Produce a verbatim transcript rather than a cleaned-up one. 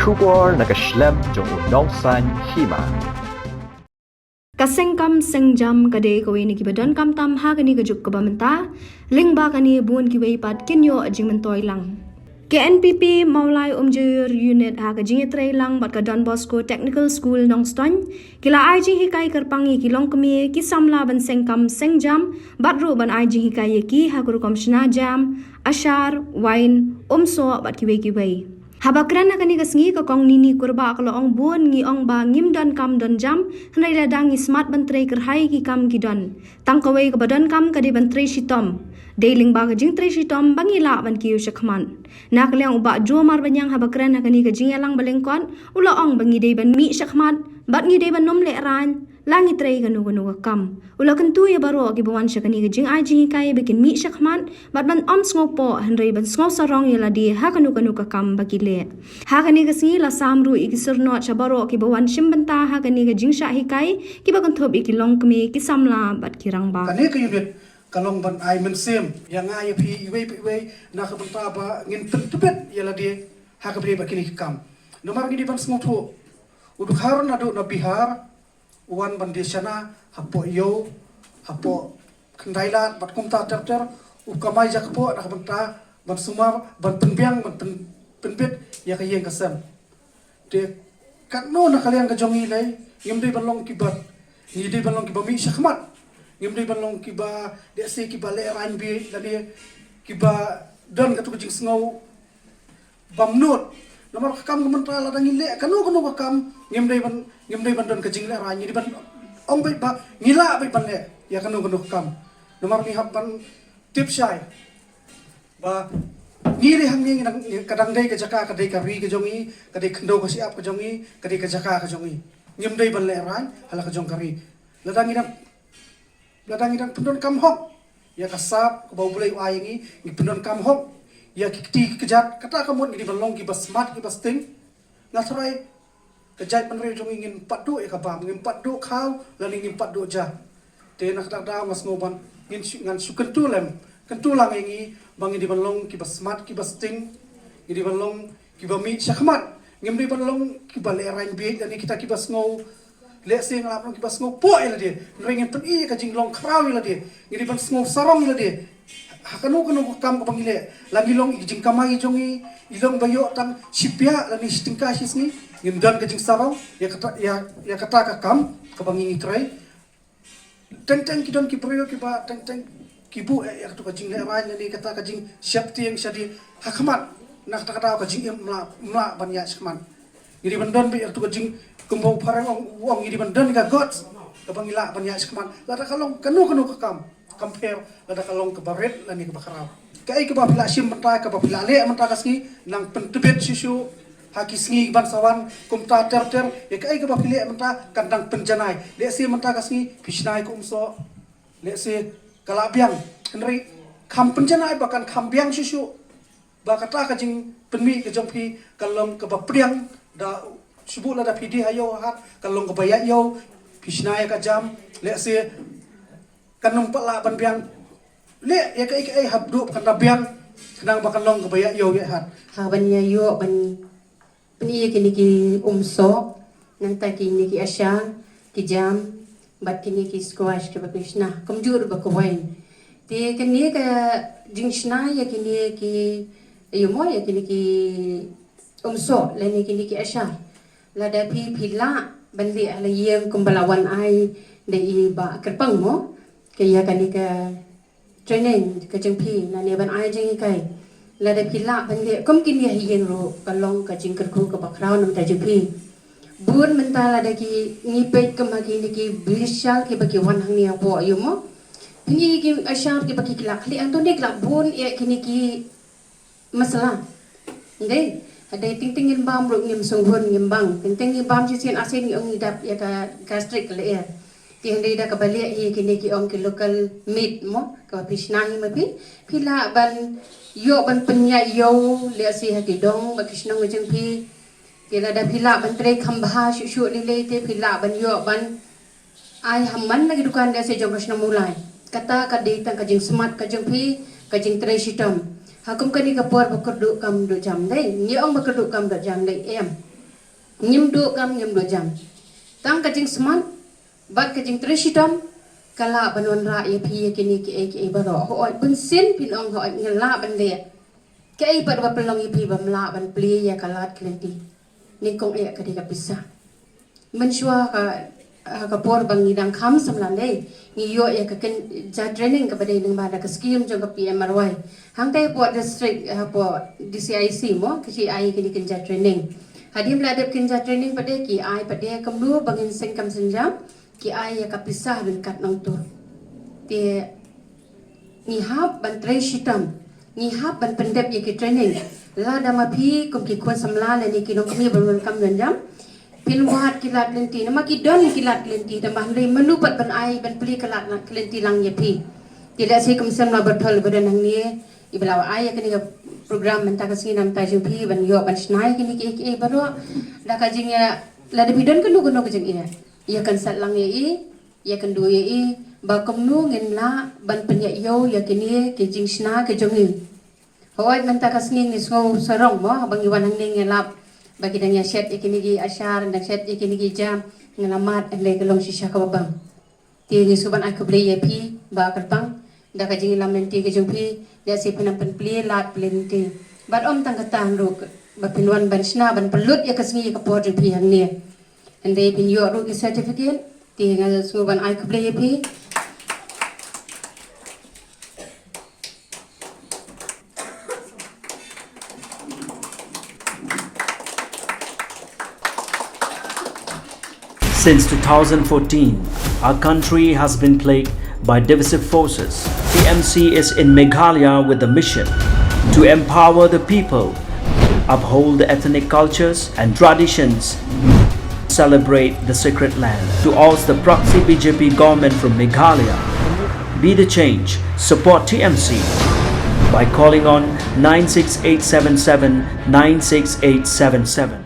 Khubor na ka shlem jong u nongsaiñ hima. Ka seng kam seng jam ka dei kawei na kiba donkam tam ha kane ka juk kaba mynta. Lyngba kane bun kiwei pat kin ïoh jingmyntoi lang. Ka N P P Mawlai Umjaiur Unit ha ka jingïatreilang bad ka Don Bosco Technical School Nongstoiñ ki la ai jinghikai kyrpang ïa ki longkmie ki samla ban seng kam seng jam bad ruh ban ai jinghikai ïa ki ha ka rukom shna jam, ashar, wain, umsoh bad kiwei kiwei. Haba kren ha kane ka sngi ka Kong Nini Kurbah ka la ong bun ngi ong ba ngim donkam don jam, hynrei lada ngi smat ban trei kyrhai ki kam ki don. Tang kawei kaba donkam ka dei ban trei shitom. Dei lyngba ka jingtrei shitom ba ngi lah ban kiew shakhmat. Na ka liang u Bah Joe Marbaniang haba kren ha kane ka jingïalang ba lyngkot u la ong ba ngi dei ban mih shakhmat bad ngi dei ban ym lehraiñ la ngi trei kano kano ka kam. U la kyntu ïa baroh kiba wan sha kane ka jingai jinghikai ba kin mih shakhmat bad ban ym sngewpoh hynrei ban sngewsarong ïa lade ha kano kano ka kam ba ki leh. Ha kane ka sngi la sam ruh ïa ki syrnod sha baroh kiba wan shim bynta ha kane ka jingshah hikai kiba kynthup ïa ki longkmie, ki samla bad ki rangbah. Kane ka unit ka long ban ai mynsiem ïa nga ïa phi iwei pa iwei na ka bynta ba ngin pyntbit ïa lade ha kaba ïadei bad kine ki kam. Namar ngi dei ban sngewthuh u dkhar naduh na Bihar u wan ban die shana hapoh ïew, hapoh khyndai lad bad kumta ter ter, u kamai jakpoh na ka bynta ban sumar, ban pynbiang, ban pyn, pynbit ïa ka ïing ka sem. Te katno na ka liang ka jong ngi lei, ngim dei ban long kiba, ngi dei ban long kiba mih shakhmat. Ngim dei ban long kiba, lehse kiba lehraiñ beit lane kiba don katto ka jingsngew bymnud. Namar ka kam ka mynta lada ngi leh kano kano ka kam ngim dei ban, ngim dei ban don ka jinglehraiñ, ngi dei ban ong beit ba ngi lah beit ban leh ïa kano kano ka kam. Namar ngi hap ban tip shai ba ngi dei hangne ngi dang, ka dang dei ka jaka, ka dei ka ri ka jong ngi, ka dei khyndew ka shyiap ka jong ngi, ka dei ka jaka ka jong ngi. Ngim dei ban lehraiñ ha la ka jong ka ri. Lada ngi dang, lada ngi dang pyndonkam hok ïa ka sap kaba U Blei u ai ïa ngi, ngi pyndonkam hok ïa ki kti ki kjat, kata ka mut ngi dei ban long kiba smat kiba sting. Nga tharai ka jaitbynriew jong ngi ngim pat duh ïa ka bam, ngim pat duh khaw lane ngim pat duh ja. Te na kata ka daw nga sngew ban ngin shu, ngan shu kyntu lem, kyntu lang ïa ngi ba ngi dei ban long kiba smat kiba sting, ngi dei ban long kiba mih shakhmat. Ngim dei ban long kiba lehraiñ beit lane kita kiba sngew, lehse nga lah ban long kiba sngewpoh ïa lade, hynrei ngin pyni ïa ka jinglong khraw ïa lade, ngi dei ban sngewsarong ïa lade. Ha kano kano ka kam kaba ngi leh, la ngi long ïa ka jingkamai jong ngi, ngi long ba ïoh tang shi pyiar lane shi tyngka shi sngi, ngin don ka jingsarong ïa kata, ïa, ïa kata ka kam kaba ngi ngi trei. Teng teng ki don ki briew kiba teng teng ki buh ïa, ïa kata ka jinglehraiñ lane kata ka jingsheptieng shadien ha khmat, na kata ka daw ka jingim ym lah, ym lah ban ïaid shakhmat. Ngi dei ban don beit ïa kata ka jing, kumba u phareng ong, u ong ngi dei ban don ka guts kaba ngi lah ban ïaid shakhmat lada ka long kano kano ka kam. Kam pher lada ka long kaba rit lane kaba khraw. Kaei kaba phi la shim mynta, kaba phi la leh mynta ka sngi, nang pyntbit shuh shuh ha ki sngi ban sa wan, kumta ter ter, ïa kaei kaba phi leh mynta kan dang pynjanai. Lehse mynta ka sngi phi shna ïa ka umsoh, lehse ka la biang, hynrei kham pynjanai ba kan kham biang shuh shuh. Ba kata ka jingpynmih ka jong phi kan long kaba pdiang, da shu buh lada phi die ha ïew ha hat kan long kaba ïaid ïew, phi shna ïa ka jam, lehse kan ym pat lah ban biang. Leh ïa kaei kaei hap duh ba kan da biang, khnang ba kan long kaba ïaid ïew ïaid hat. Ha ban ïa ïoh ban pyni ïa kine ki umsoh, nangta kine ki ashar, ki jam, bad kine ki squash kiba phi shna, kumjuh ruh bad ka wain. Te kane ka jingshna ïa kine ki, ïa mo, ïa kine ki umsoh lane kine ki ashar, lada phi, phi lah ban leh ha la ïing kumba la wan ai da i Bah Kyrpang mo, ka ïa kane ka training ka jong phi lane ban ai jinghikai. Lada phi lah ban leh kum kine ha ïing ruh ka long ka jingkyrkhu kaba khraw na ka bynta jong phi. Bun mynta lada ki, ngi peit kum ha kine ki bishar kiba ki wan hangne hapoh ïa mo, kine ki ashar kiba ki, ki lah, ki lah, hangto ne ki lah bun ïa kine ki masala. Dei, hadei teng teng ngin bam ruh ngim sngewhun, ngim bang. Teng teng ngi bam shisien arsien ngi ong ngi dap ïa ka gastric ka lyer. Te hadei da kaba leh hi kine ki ong ki local meat mo, kaba phi shna hi ma phi, phi lah ban ïoh ban pynïaid ïew, lehse ha ki dong bad ki shnong ka jong phi. Te lada phi lah ban trei kham bha shuh shuh lei lei te phi lah ban ïoh ban ai ha man la ki dukan, lehse jong ka shnong Mawlai. Kata ka dei tang ka jingsmat ka jong phi, ka jingtrei shitom. Ha kum kane ka por ba kyrduh kam duh jam dei, ngi ong ba kyrduh kam duh jam dei, em. Ngim duh kam ngim duh jam. Tang ka jingsmat bad ka jingtrei shitom ka lah ban wanrah ïa phi ïa kine kiei kiei baroh. Hooid, bunsien phin ong hooid ngi lah ban leh. Kaei pat ba pynlong ïa phi bym lah ban plie ïa ka lad ka lynti? Nyngkong eh ka dei ka pisa. Mynshuwa ka, ha ka por ba ngi dang kham samla lei, ngi ïoh ïa ka kynja training kaba dei lyngba da ka scheme jong ka P M R Y. Hangta hapoh district, hapoh D C I C mo, ki ai kine kynja training. Hadien la dep kynja training pat de ki ai pat de kumno ba ngin seng kam seng jam, ki ai ïa ka pisa ryngkat nangto. Te ngi hap ban trei shitom, ngi hap ban pyndep ïa ki training. Lada ma phi kum ki khun samla lane ki nongkmie ba donkam don jam, phin wad ki lad lynti, namar ki don ki lad lynti, tangba hynrei mano pat ban ai ban plie ka lad lynti lang ïa phi. Te lehse kum samla ba thol ba don hangne, iba la ai ïa kane ka program mynta ka sngi na bynta jong phi ban ïoh ban shna ïa kine kiei kiei baroh. Da ka jingïa, lada phi don kano kano ka jingïa, ïa kynset lang ïa i, ïa kynduh ïa i ba kumno ngin lah ban pynïaid ïa kine ki jingshna ki jong ngi. Hooid, mynta ka sngi ngi sngew sarong mo ba ngi wan hangne, ngi lap ba ki dang ïa shet ïa kine ki ashar, dang shet ïa kine ki jam, ngi la mad, hynrei ka long shisha kaba bang. Te ngi sngewbha ban ai khublei ïa phi Bah Kyrpang, da ka jingïalam lynti ka jong phi, lehse phin nang pynplie lad plie lynti. Bad ym tang kata ruh, ba phin wan ban shna ban pynlut ïa ka sngi ïa ka por jong phi hangne. Hynrei phin ïoh ruh ki certificate, te nga sngewbha ban ai khublei ïa phi. Since two thousand fourteen, our country has been plagued by divisive forces. T M C is in Meghalaya with the mission to empower the people, uphold the ethnic cultures and traditions, celebrate the sacred land. To oust the proxy B J P government from Meghalaya, be the change, support T M C by calling on nine six eight seven seven nine six eight seven seven.